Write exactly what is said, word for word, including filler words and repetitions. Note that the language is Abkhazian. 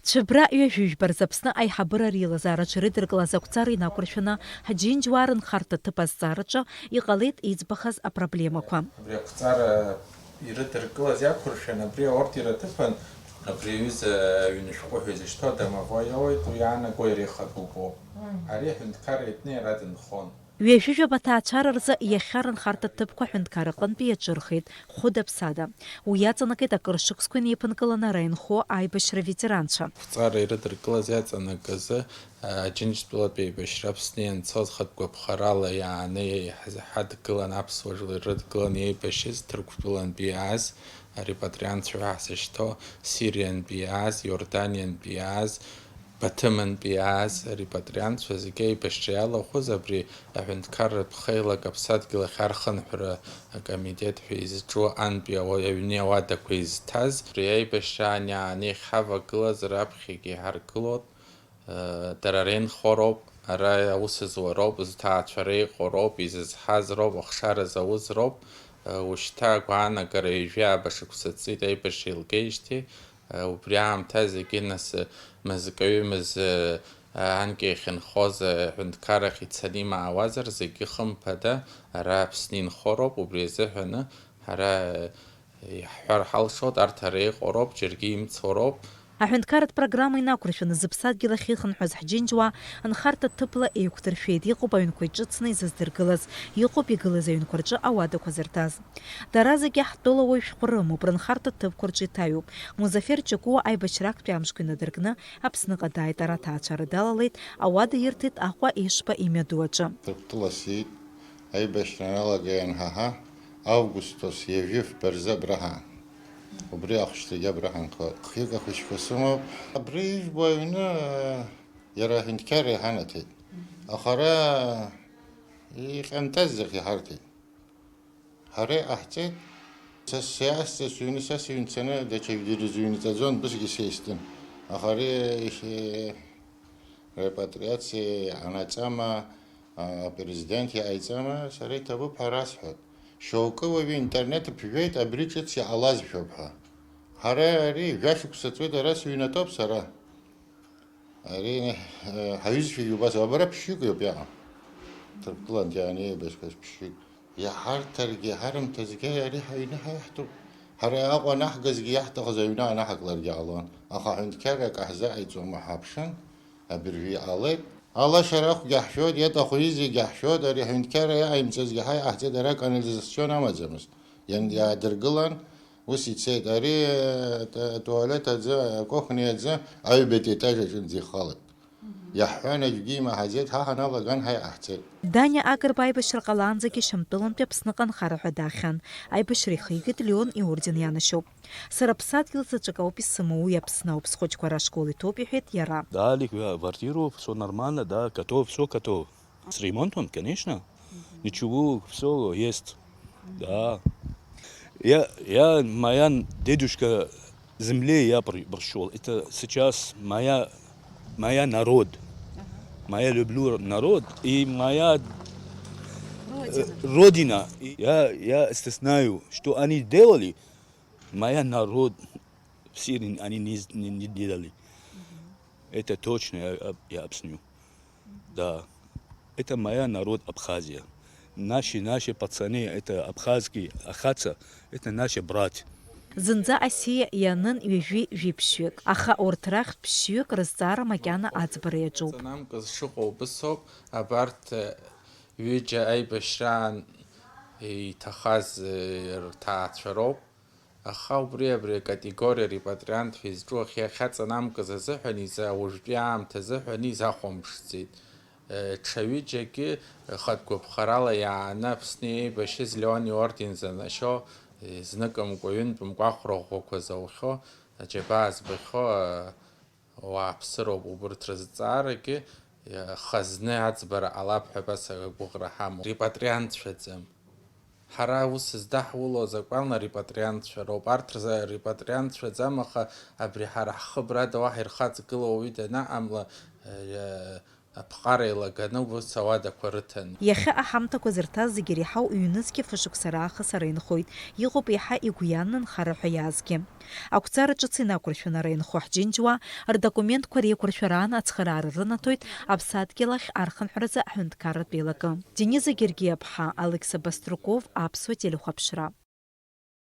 Цәыббра ҩажәи жәба рзы Аԥсны аиҳабыра реилазаараҿы ирыдыркылаз ақәҵара инақәыршәаны, ҳџьынџьуаа рынхарҭа ҭыԥ азҵаараҿы иҟалеит иӡбахаз апроблемақәа. Абри ақәҵара ирыдыркылаз иақәыршәаны, абри аордер аҭыԥан, абри аҩыза ҩны шәҟәы ҳәа изышьҭоу домовой иоуеит, уи иаанаго иара ихатәуп. Ари аҳәынҭқарра иатәны иара дынхон. Ҩажәи жәаба аҭаацәара рзы иахьа рынхарҭа ҭыԥқәа аҳәынҭқарра аҟынтәи иаҿырхит хәыда-ԥсада. Уи иаҵанакит акыр шықәсқәа инеиԥынкыланы ара инхо аибашьра ветеранцәа. Қәҵара ирыдыркылаз иаҵанакыз, а, Аџьынџьтәылатәи аибашьра Аԥсны ианцоз хатә гәаԥхарала иааны иаҳ-, ҳадгылан, аԥсуа жәлар ирыдгылан еибашьыз Ҭырқәтәылантәи иааз арепатриантцәа ҳәа ҳзышьҭоу, Сириантәи иааз, Иорданиантәи иааз, Баҭымынтәи иааз арепатриантцәа зегьы аибашьра иалахәыз абри аҳәынҭқарратә хеилак аԥсадгьыл ахь архынҳәра акомитет ҳәа изҿу антәи ауа-, аҩни ауадақәа изҭаз, абри аибашьраан иааны иахьҳавагылаз раԥхьагьы иҳаргылоит. Э, дара ренхо роуп, ара аус зуа роуп, зҭаацәара иҟоу роуп, изызҳаз роуп, ахшара зауз роуп. Э, ушьҭа агәаанагара ҩажәи ааба шықәса ҵит аибашьра еилгеижьҭеи. Э, убри аамҭа зегьы нас, э, мызкаҩы мыз, э, анкьа иахьынхоз, э, аҳәынҭқарахь ицаны имаауазар, зегьы хымԥада ара Аԥсны инхо роуп, убри азыҳәаны ҳара, э, иаҳҳәар ҳалшоит, арҭ ара иҟоу роуп, џьаргьы имцо роуп. Аҳәынҭқарратә программа инақәыршәаны зыԥсадгьыл ахь ихынҳәыз ҳџьынџьуаа нхарҭа ҭыԥла еиқәдыршәеит, иҟоуп аҩнқәа иҿыцны изыздыргылаз, иҟоуп игылаз аҩнқәа рҿы ауадақәа зырҭаз. Дара зегьы ҳтәыла уаҩ шәҟәы рымоуп, рынхарҭа ҭыԥқәа рҿы иҭаҩуп. Музафер Ҷакәуа аибашьра актәи амшқәа инадыркны Аԥсныҟа дааит, ара аҭаацәара далалеит, ауада ирҭеит Аҟәа Ешба имҩаду аҿы. Ҭырқәтәыла сиит, аибашьра аналага ианҳаҳа, августос ҩажәи фба рзы абра ҳаан. Убри ахәшьҭагьы абра ҳанхоит. Хҩык ахәыҷқәа сымоуп. Абри ижәбо аҩны, иара аҳәынҭқарра иҳанаҭеит. Аха ара иҟьантазӡах иҳарҭеит. Ҳара иҟаҳҵеит. Са сиасҵаз сыҩны, са сыҩны цаны даҽа ҩыџьа рзы ҩнаҵаӡон, усгьы сеистын. Аха ари, э, репатриациа анаҵама, а, апрезидент иҟаиҵама, сара иҭабуп ҳәа расҳәоит. Шьоукы уажәы интернет ԥжәеит, абри ҿыц иҟалазшәоуп ҳәа. Ҳара ари жәашықәса ҵуеит, ара сыҩнатәоуп сара. Ари, э, ҳаҩызцәагьы убас, абра ԥшьҩык иоуп иаҟам. Ҭырқәтәылантәи иаанеибашьқәаз ԥшьҩык. Иаҳарҭаргьы, ҳарымҭазгьы ари ҳаҩны ҳаиҳҭоуп. Ҳара Аҟәа анаҳгазгьы иаҳҭахыз аҩны анаҳакларгьы ҟалон. Аха аҳәынҭқарра акы ҳзаҟаиҵом ҳәа ҳаԥшын, абыржәы иҟалеит. Алашара ахәгьы ҳшәоит, иаҭаху изегьы ҳшәоит, ари аҳәынҭқарра иҟаимҵазгьы ҳаиҟаҳҵеит, ара аканализацион амаӡамызт. Иан-, иаадыргылан, ус ицеит. Ари, э, т-, атуалет аӡы, акухни аӡы аҩбатәи етаж аҿынӡа ихалеит. Иаҳҳәан, аӡәгьы имаҳаӡеит, ҳа ҳаналаган ҳаиҟаҳҵеит. Даниа Агрба аибашьра ҟалаанӡагьы Шьамтәылантәи Аԥсныҟа анхара ҳәа даахьан. Аибашьра ихигеит, Леон иорден ианашьоуп. Сара аԥсадгьыл заҵәык ауп исымоу, уи Аԥсны ауп, схәыҷқәа ара ашкол иҭоуп, иҳәеит иара. Дали квартиру, всё нормально, да, готов, всё готов. С ремонтом, конечно. Ничего, всё есть. Да. Я, я, моя дедушка земле я при-, пришёл. Это сейчас моя, моя народ. Моя люблю народ. И моя, э, родина. И я, я это знаю, что они делали. Моя народ в Сирии они не, не, не делали. Это точно, я, я, я объясню. Да. Это моя народ Абхазия. Наши, наши пацаны, это абхазские, ахаца, это наши братья. Зынӡа асиа ианын ҩажәи жәиԥшьҩык, аха урҭ рахьтә ԥшьҩык рызҵаара макьана аӡбара иаҿуп. Ҵанамкыз шыҟоу убысоуп, абарҭ, э, ҩыџьа аибашьраан иҭахаз, э, рҭаацәа роуп. Аха убри абри акатегориа репатриант ҳәа изҿу ахь иахьаҵанамкыз азыҳәан иза-, уажәтәи аамҭа азыҳәан изахәамԥшӡеит. Э, ҽаҩыџьагьы хатә гәаԥхарала иааны Аԥсны еибашьыз Леон иорден занашьо, э, зныкымкәа, ҩынтәымкәа ахәра ӷәӷәақәа заухьо, аџьабаа збахьоу, э, уааԥсыроуп, убырҭ рызҵаарагьы, э, хазны аӡбара ҟалап ҳәа абас агәыӷра ҳамоуп. Репатриантцәаӡам. Ҳара аус здаҳуло азакәанла репатриантцәа роуп. Арҭ рзы репатриантцәаӡам, аха абри ҳара ҳхыбрада уаҳа ирхаҵгыло уаҩы данаҟамла, э, аԥҟара еилаганы убас ауадақәа рыҭан. Иахьа аҳамҭақәа зырҭаз зегьы иреиҳау ҩнызқьи фышықәса раахыс ара инхоит. Иҟоуп еиҳа игәы иааннан хара ҳәа иаазгьы. Ақәҵара ҿыц инақәыршәаны ара инхо ҳџьынџьуаа рдокументқәа реиқәыршәараан ацхыраара рынаҭоит аԥсадгьыл ахь архынҳәразы аҳәынҭқарратә еилакы. Дениза Гергиаԥҳа, Алықьса Баструков, Аԥсуа телехәаԥшра.